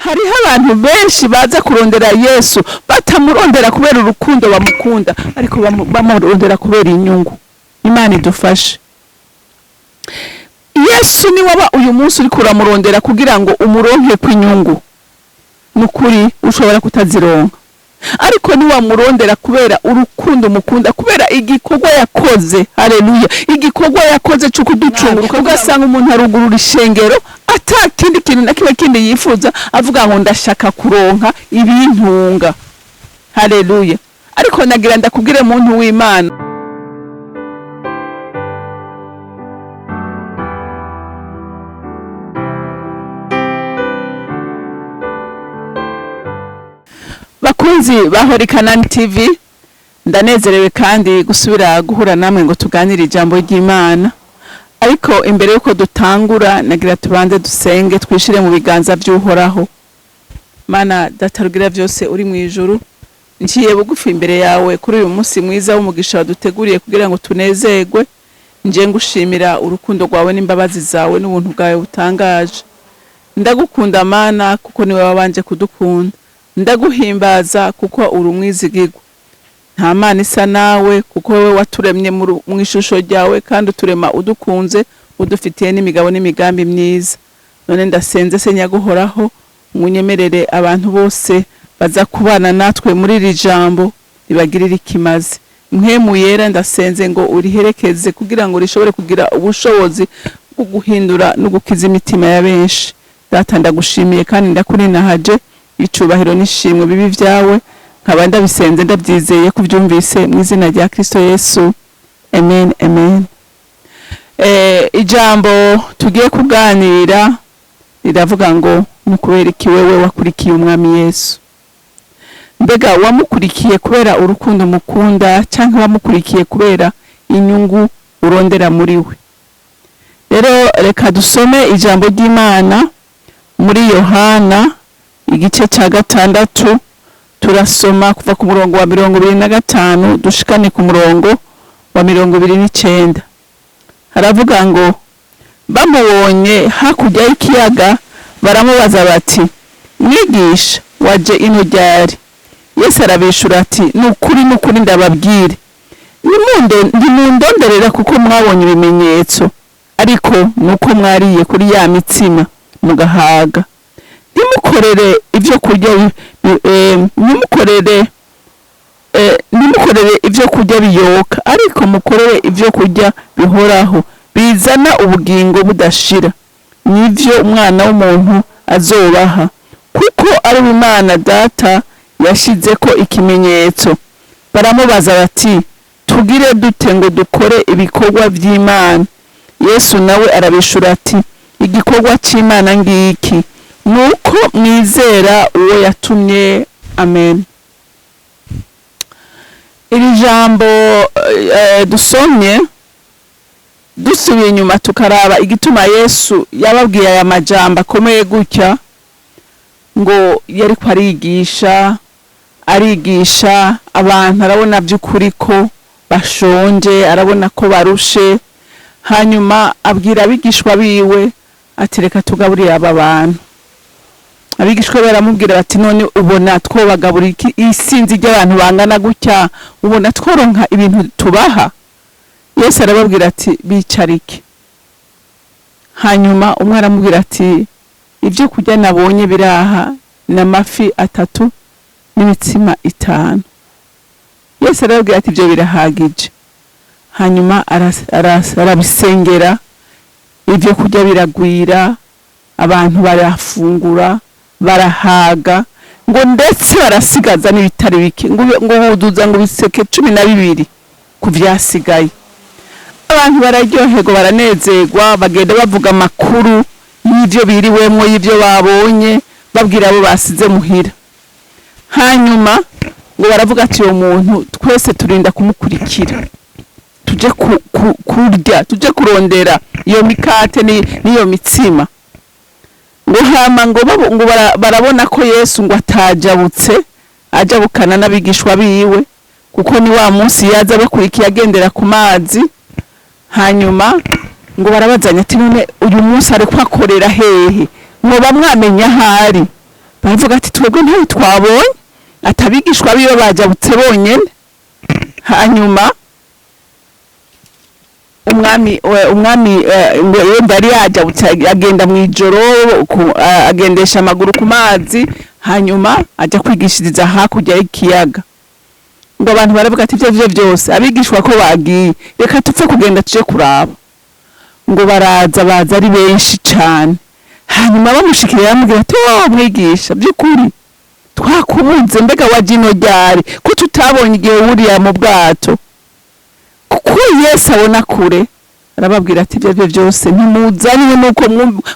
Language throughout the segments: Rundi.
Hariho abantu benshi baza kurondera Yesu batamurondera kubera urukundo bamukunda, ariko bamurondera kubera inyungu. Imana idufashe. Yesu ni waba uyu munsi uriko uramurondera kugira ngo umuronke kw'inyungu, nukuri ushobora kutazironka. Ariko niwamurondera kubera urukundo umukunda, kubera igikorwa yakoze, haleluya, igikorwa yakoze cyo kuducungura, ugasanga umuntu arugurura ishengero ata kindi kintu na kimwe kindi yifuza, avuga ngo ndashaka kuronka ibintunga. Haleluya. Ariko nagira ndakubwire muntu w'Imana, bakunzi ba Holy Canaan TV, ndanezerewe kandi gusubira guhura namwe ngo tuganire ijambo ry'Imana. Ariko imbere yuko dutangura, nagira tubanze dusenge, twishire mu biganza by'Uhoraho. Mana Data rugira byose uri mu ijuru, nciye bugufi imbere yawe kuri uyu munsi mwiza w'umugisha waduteguriye kugira ngo tunezerwe. Nje ngushimira urukundo rwawe n'imbabazi zawe n'ubuntu bwawe butangaje. Ndagukunda Mana kuko niwe wabanje kudukunda. Ndaguhimbaza kuko uri umwizigirwa. Nta Mana isa nawe kuko wowe waturemye mu ishusho ryawe, kandi uturema udukunze, udufitiye n'imigabo n'imigambi myiza. None ndasenze se Nyaguhoraho, ngunyemerere abantu bose baza kubana natwe muri iri jambo ribagirire ikimazi. Mpwemu Yera, ndasenze ngo uriherekeze kugira ngo rishobore kugira ubushobozi bwo guhindura no gukiza imitima ya benshi. Data, ndagushimiye kandi ndakurinahaje, icubahiro n'ishimwe bibi byawe, nkaba ndabisenze ndabyizeye kubyumvise mu izina rya Kristo Yesu, amen, amen. Ijambo tugiye kuganira riravuga ngo ni kubera iki wewe wakurikiye Umwami Yesu? Mbega wamukurikiye kubera urukundo mukunda, cyangwa wamukurikiye kubera inyungu urondera muri we? Rero reka dusome ijambo ry'Imana muri Yohana igice cya 6, turasoma kuva ku murongo wa 25 dushikane ku murongo wa 29. Haravuga ngo bamubonye hakurya y'ikiyaga baramubaza bati: Mwigisha, waje ino ryari? Yesu arabishura ati: Ni ukuri, ni ukuri, ndababwire, ntimundonderera kuko mwabonye ibimenyetso, ariko ni uko mwariye kuri ya mitsima mugahaga. Ntimukorere ibyo kurya ntimukorere ibyo kurya biyoka, ariko mukorere ibyo kurya bihoraho bizana ubugingo budashira, nivyo Umwana w'umuntu azobaha, kuko ari Imana Data yashize ko ikimenyetso. Baramubaza bati: Tugire dute ngo dukore ibikorwa by'Imana? Yesu nawe arabishura ati: Igikorwa cy'Imana ngiki, nuko mwizera uwo yatumye. Amen. Iri jambo dusomye, dusubiye inyuma tukaraba igituma Yesu yababwiye aya majambo akomeye gutya, ngo yariko arigisha, arigisha abantu, arabona by'ukuri ko bashonje, arabona ko barushe, hanyuma abwira abigishwa biwe ati: Reka tugaburire aba bantu. Abigishwa baramubwira bati: None ubona twobagaburira iki isinzi ry'abantu bangana gutya? Ubona tworonka ibintu tubaha? Yesu arababwira ati: Bicarike. Hanyuma umwe aramubwira ati: Ibyo kurya nabonye biraha ni amafi 3 n'imitsima 5. Yesu arababwira ati: Ibyo birahagije. Hanyuma arabisengera, ibyo kurya biragwira, abantu barafungura barahaga, ngo ndetse barasigaza n'ibitari bike, ngo buduza ngo biseke 12 ku vyasigaye. Abantu bararyoherwa, baranezerwa, bagenda bavuga amakuru y'ivyo biriwemwo, y'ivyo babonye, babwira abo basize muhira. Hanyuma ngo baravuga ati: Uwo muntu twese turinda kumukurikira, tuje kurya, tuje kurondera iyo mikate n'iyo mitsima. Ngo hama ngo ngo barabona ko Yesu ngo atajabutse ajabukana n'abigishwa biwe, kuko ni wa munsi yaza bakurikiye agendera ku mazi. Hanyuma ngo barabazanya ati: None uyu munsi ariko akorera hehe? Mwoba mwamenya ahari? Baravuga ati twebwe ntayo twabonye, atabigishwa biwe bajabutse bonyene. Hanyuma umwami ngo wenda yari yajabutse, agenda mu ijoro, agendesha amaguru ku mazi, hanyuma ajya kwigishiriza hakurya y'ikiyaga. Ngo abantu baravuga ati ibyo byo byose abigishwa ko bagiye, reka tupfe kugenda tuje kuraba. Ngo baraza, baza ari benshi cane. Hanyuma bamushikiriye baramubwira ati: "Oh mwigisha, by'ukuri twakubuze, mbega waje ino ryari, ko tutabonye igihe wuriya mu bwato?" Kuko Yesu abona kure, arababwira ati ibyo aribyo byose ntimuzanywe nuko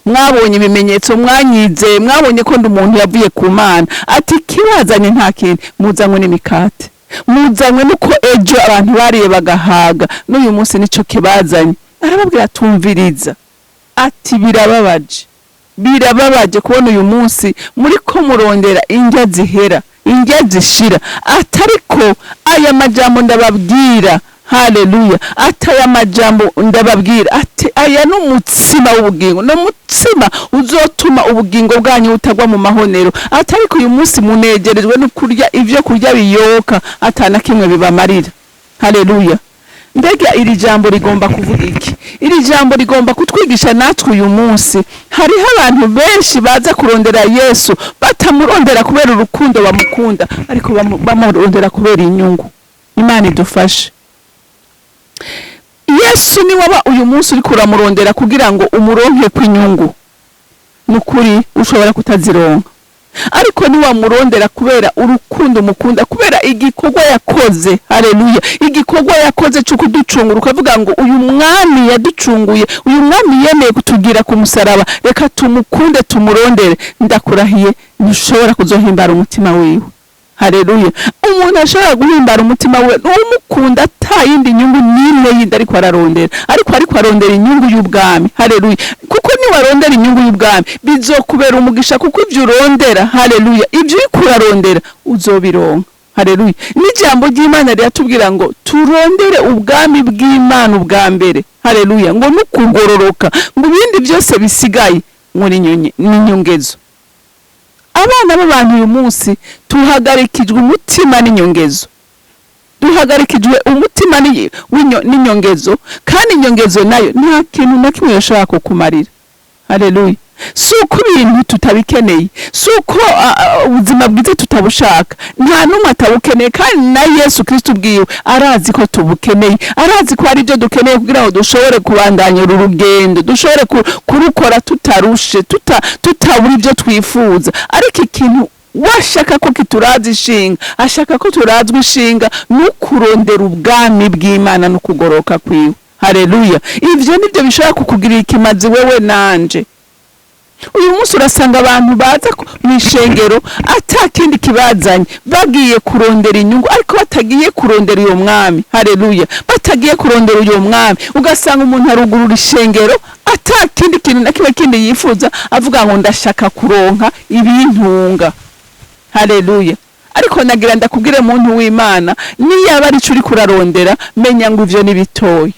mwabonye ibimenyetso, mwanyizeye, mwabonye ko ndi umuntu yavuye ku Mana. Ati kibazanye nta kindi, muzanywe n'imikate, muzanywe nuko ejo abantu bariye bagahaga, n'uyu munsi nico kibazanye. Arababwira, atumviriza, ati birababaje, birababaje kubona uyu munsi muri ko murondera indya zihera, indya zishira. Atariko aya majambo ndababwira, haleluya, ati aya majambo ndababwira, ati aya ni umutsima w'ubugingo, ni umutsima uzotuma ubugingo bwanyu butagwa mu mahonero. Ati ariko uyu munsi munegerejwe no kurya ibyo kurya biyoka, atana kimwe bibamarira. Haleluya. Mbega iri jambo rigomba kuvuga iki? Iri jambo rigomba kutwigisha natwe uyu munsi. Hariho abantu benshi baza kurondera Yesu, batamurondera kubera urukundo bamukunda, ariko bamurondera kubera inyungu. Imana idufashe. Yesu ni waba uyu munsi uriko uramurondera kugira ngo umuronke kw'inyungu, ni ukuri ushobora kutazironka. Ariko niwamurondera kubera urukundo umukunda, kubera igikorwa yakoze, haleluya, igikorwa yakoze cyo kuducungura, ukavuga ngo uyu mwami yaducunguye, uyu mwami yemeye kutugira ku musaraba, reka tumukunde, tumurondere, ndakurahiye ntushobora kuzohimbara umutima wiwe. Haleluya. Umuntu ashobora guhimbara umutima we n'umukunda ata yindi nyungu n'imwe yindi ariko ararondera, ariko arondera inyungu y'ubwami. Haleluya. Kuko niwarondera inyungu y'ubwami bizokubera umugisha, kuko ibyo urondera, haleluya, ibyo uriko urarondera uzobironka. Haleluya. N'ijambo ry'Imana riratubwira ngo turondere ubwami bw'Imana ubwa mbere, haleluya, ngo nukugororoka, ngo ibindi byose bisigaye ngo ni inyongezo. Abana b'abantu uyu munsi tuhagarikijwe umutima n'inyongezo, duhagarikijwe umutima n'inyongezo, kandi inyongezo nayo nta kintu na kimwe yoshobora kukumarira. Haleluya. Si uko ibintu tutabikeneye, si uko ubuzima bwiza tutabushaka, nta n'umwe atabukeneye. Kandi na Yesu Kristo ubwiwe arazi ko tubukeneye, arazi ko hari ibyo dukeneye kugira ngo dushobore kubandanya uru rugendo, dushobore kurukora tutarushe, tutabura ibyo twifuza. Ariko ikintu washaka ko kituraza ishinga, ashaka ko turazwa ishinga ni ukurondera ubwami bw'Imana no kugoroka kwiwe. Haleluya. Ivyo nivyo bishobora kukugirira ikimazi wewe nanje. Uyu munsi urasanga abantu baza mu ishengero ata kindi kibazanye, bagiye kurondera inyungu, ariko batagiye kurondera uyo mwami. Haleluya. Batagiye kurondera uyo mwami. Ugasanga umuntu arugurura ishengero ata kindi kintu na kimwe kindi yifuza, avuga ngo ndashaka kuronka ibintunga. Haleluya. Ariko nagira ndakubwire muntu w'Imana, niyaba arico uriko urarondera, menya ngo ivyo ni bitoya.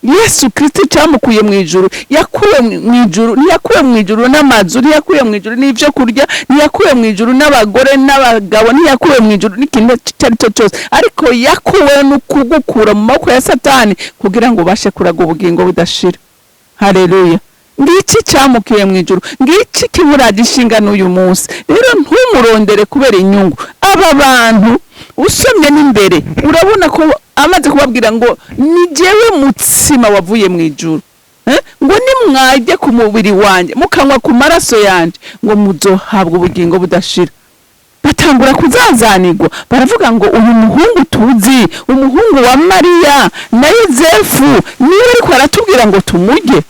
Yesu Kristo cyamukuye mu ijuru, yakuwe mu ijuru, ntiyakuwe mu ijuru n'amazu, ntiyakuwe mu ijuru n'ibyo kurya, ntiyakuwe mu ijuru n'abagore n'abagabo, ntiyakuwe mu ijuru n'ikintu icyo ari cyo cyose, ariko yakuwe no kugukura mu maboko ya Satani kugira ngo ubashe kuraga ubugingo budashira. Haleluya. Ngiki cyamukuye mu ijuru, ngiki kiburaga ishinga n'uyu munsi. Rero ntumurondere kubera inyungu. Aba bantu usomye n'imbere urabona ko amaze kubabwira ngo ni jewe mutsima wavuye mu ijuru, ngo nimwajye ku mubiri wanjye mukanywa ku maraso yanjye, ngo muzohabwa ubugingo budashira. Batangura kuzazanirwa, baravuga ngo uyu muhungu tuzi, umuhungu wa Mariya na Yozefu, niwe ariko aratubwira ngo tumurye.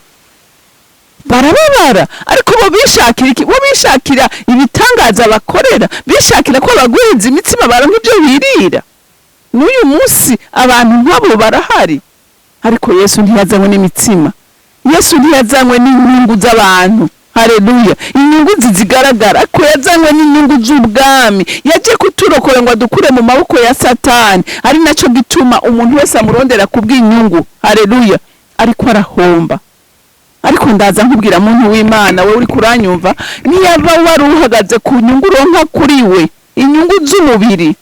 Barababara. Ariko bo bishakira iki? Bo bishakira ibitangaza bakorera, bishakira ko baguheza imitsima baronka ibyo birira. N'uyu munsi abantu nk'abo barahari. Ariko Yesu ntiyazanywe n'imitsima, Yesu ntiyazanywe n'inyungu z'abantu. Haleluya. Inyungu zizigaragara, ariko yazanywe n'inyungu z'ubwami. Yaje kuturokora ngo adukure mu maboko ya Satani. Ari nacyo gituma umuntu wese amurondera kubw'inyungu, haleluya, ariko arahomba. Ariko ndaza nkubwira, muntu w'Imana, wowe uri kuranyumva, niyaba wari uhagaze ku nyungu uronka kuri we, inyungu z'umubiri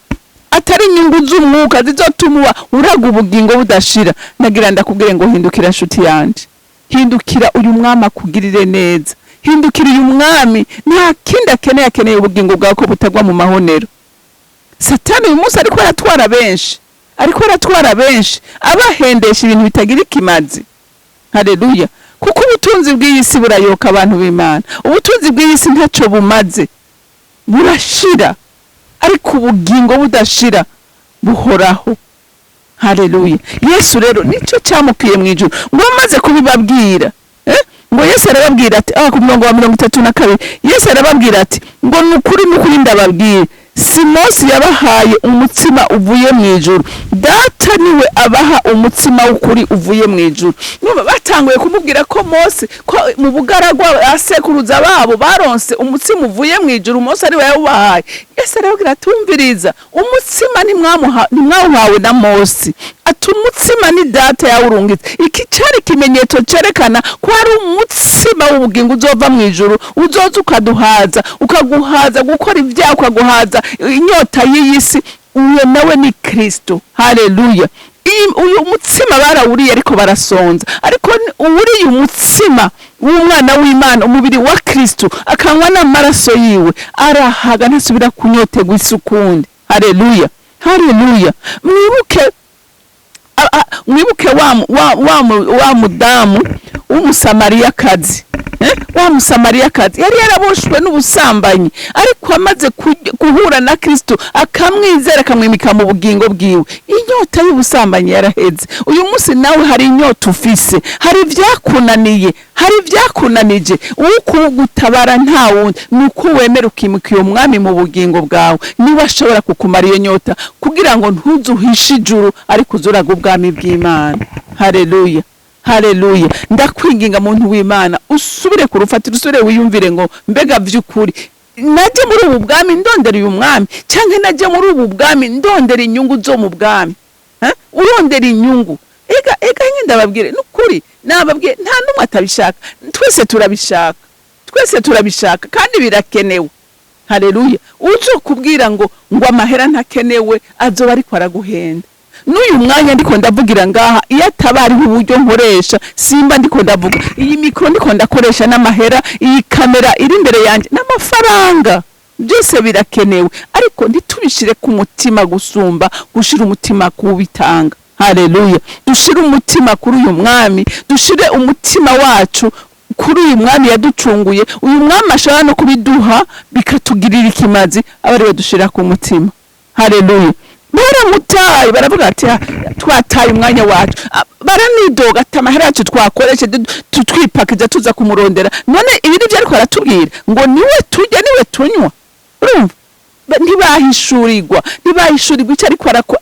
atari inyungu z'umwuka zizotuma uraga ubugingo budashira, nagira ndakubwire ngo hindukira nshuti yanje, hindukira uyu mwami akugirire neza, hindukira uyu mwami. Nta kindi akeneye, akeneye ubugingo bwawe ko butagwa mu mahonero. Satani uyu munsi ariko aratwara benshi, ariko aratwara benshi abahendesha ibintu bitagira ikimazi. Haleluya! Kuko ubutunzi bw'iyi si burayoka, abantu b'Imana. Ubutunzi bw'iyi si ntacyo bumaze, burashira, ariko ubugingo budashira buhoraho. Haleluya! Yesu rero nicyo cyamukwiye mu ijuru. Ngo amaze kubibabwira, ngo Yesu arababwira ati, ku murongo wa 32, Yesu arababwira ati ngo: "Ni ukuri, ni ukuri ndababwira, si Mose yabahaye umutsima uvuye mu ijuru, Data niwe abaha umutsima w'ukuri uvuye mu ijuru." Numva batanguye kumubwira ko Mose, ko mu bugaragwa asekuruza babo baronse umutsima uvuye mu ijuru, Mose ariwe yawubahaye. Yesu arababwira ati: "Umviriza, umutsima ntimwawuhawe na Mose," ati: "umutsima ni Data yawurungitse." Iki cyari ikimenyetso cyerekana ko hari umutsima w'ubugingo uzova mu ijuru, uzoza ukaduhaza, ukaguhaza gukora ibyaha, ukaguhaza inyota y'iyi si. Uyo nawe ni Kristo. Haleluya! Uyu mutsima barawuriye ariko barasonza, ariko uwuriye umutsima w'umwana w'Imana, umubiri wa Kristo, akanywa n'amaraso yiwe, arahaga, ntasubira kunyotegwa isi ukundi. Haleluya, haleluya! Mwibuke mwibuke wa mudamu w'Umusamariyakazi, eh? Wa Musamariyakazi yari yaraboshwe n'ubusambanyi, ariko amaze guhura na Kristo, akamwizera, akamwimika mu bugingo bwiwe, inyota y'ubusambanyi yaraheze. Uyu munsi nawe hari inyota ufise, hari ibyakunaniye, hari ibyakunanije. Ukugutabara nta wundi, ni uko wemera ukimuka uyo mwami mu bugingo bwawe. Niwe ashobora kukumara iyo nyota, kugira ngo ntuzuhishe ijuru, ariko uzuraga ubwami bw'Imana. Haleluya, haleluya! Ndakwinginga muntu w'Imana, usubire ku rufatiro, usubire wiyumvire ngo: "Mbega vy'ukuri najye muri ubu bwami ndondera uyu mwami, cyangwa najye muri ubu bwami ndondera inyungu zo mu bwami?" Eh? Urondera inyungu. Ega nyine ndababwire, nukuri nababwiye, nta n'umwe atabishaka. Twese turabishaka, twese turabishaka kandi birakenewe. Haleluya! Uzokubwira ngo amahera ntakenewe azoba ariko araguhenda. N'uyu mwanya ndiko ndavugira ngaha, iyo ataba ariho uburyo nkoresha, simba ndiko ndavuga. Iyi mikoro ndiko ndakoresha n'amahera, iyi kamera iri imbere yanjye n'amafaranga, byose birakenewe, ariko ntitubishire ku mutima gusumba gushira umutima kuwubitanga. Haleluya! Dushire umutima kuri uyu mwami, dushire umutima wacu kuri uyu mwami yaducunguye, uyu mwami ashobora no kubiduha bikatugirira ikimazi, aba ariwe dushira ku mutima. Haleluya! Baramutaye, baravuga ati: "Ah, twataye umwanya wacu." Ah, baranidoga ati: "Amahera yacu twakoreshe twipakiza tuza kumurondera, none ibi nivyo ariko aratubwira ngo niwe turya, niwe tunywa." Urumva, ntibahishurirwa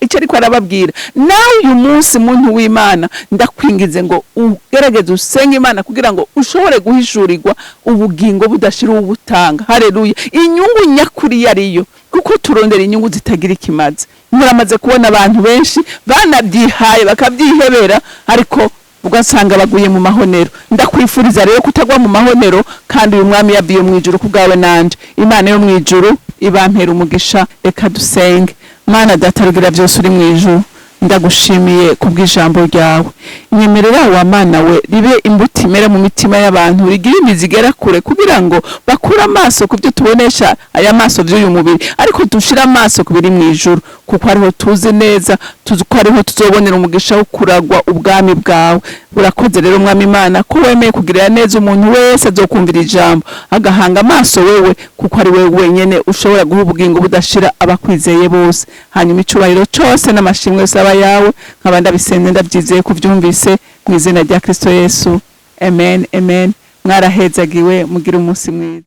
icyo ariko arababwira. Nawe uyu munsi, muntu w'Imana, ndakwingize ngo ugerageze usenge Imana kugira ngo ushobore guhishurirwa ubugingo budashira ubutanga. Haleluya! Inyungu nyakuri iyo ariyo, kuko turondera inyungu zitagira ikimazi. Muramaze kubona abantu benshi banabyihaye bakabyihebera, ariko ugasanga baguye mu mahonero. Ndakwifuriza rero kutagwa mu mahonero, kandi uyu mwami yavuye mu ijuru ku bwawe nanje. Imana yo mu ijuru ibampera umugisha. Reka dusenge. Mana Data rugira byose uri mu ijuru, ndagushimiye kubw'ijambo ryawe. Nyemerera wa Mana we, ribe imbuto imera mu mitima y'abantu, rigire imizi igera kure, kugira ngo bakure amaso ku byo tubonesha aya maso by'uyu mubiri, ariko dushire amaso ku biri mu ijuru, kuko ariho tuzi neza, tuzi ko ariho tuzobonera umugisha wo kuragwa ubwami bwawe. Urakoze rero Mwami Imana ko wemeye kugirira neza umuntu wese azokumvira ijambo, agahanga amaso wewe, kuko ari wewe wenyene ushobora guha ubugingo budashira abakwizeye bose. Hanyuma icubahiro cose n'amashimwe yose aba yawe. Nkaba ndabisenze ndabyizeye kuvyumvise, mu izina rya Kristo Yesu, amen, amen. Mwarahezagiwe, mugire umunsi mwiza.